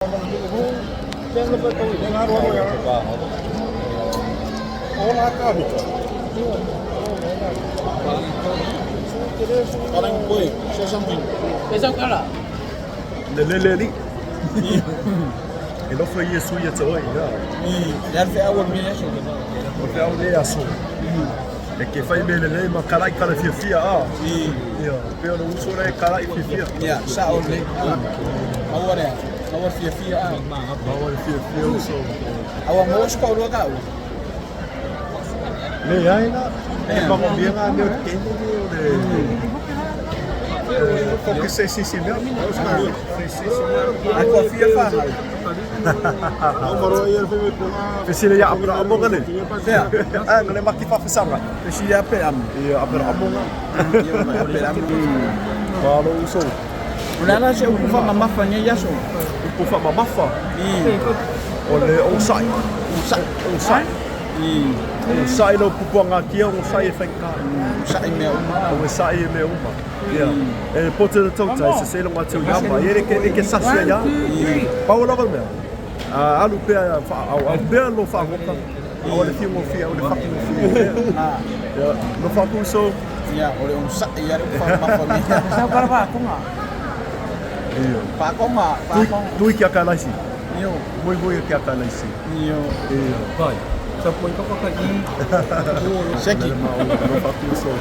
Le lele alii. E nofo Iesu ia te oe ina. Le alu feau o lenei aso. O le feau lenei aso. E ke fai mea lelei ma kalai kala fiafia a. Ia, pei ona uso lea e kalai fiafia. Ia, sao lelei. Maua le maua le fiafia a. Maua le fiafia uso. Aua maua se toalua taua. Leai la, e manaomia ngā mea o te teine nei o le focus se isi mea. Se isi mea. Ai kua fia whanau. Fesili ia Aperahamo nga le. Fea. Ah, nga le maki whawhesanga. Fesili ia Aperahamo. Ia Aperahamo nga. Ia Aperahamo. Malo uso. O le ala se upu whamamafa nei aso. Upu whamamafa. I. O le osai. Osai. Osai. I. Osai lau pupuanga kia, osai e whaika. Osai mea uma. Osai e mea uma. Ia. E pote le tautai, se se longa tau iama. Ia le ke sasi ia. Pau lava le mea. Alu pea, au pea lo whaangoka. Au le whiungo whia, au le whakingo whia. Ia, no whakuso. Ia, o le osai ia le upu whamamafa nei. Sau kara whaakonga. Ia. Whaakonga, whaakonga. Tui kia ka laisi. Io. Mui mui kia ka laisi. Io. Ia. Vai. Sa poi kaka ka i. Seki. No whakuso.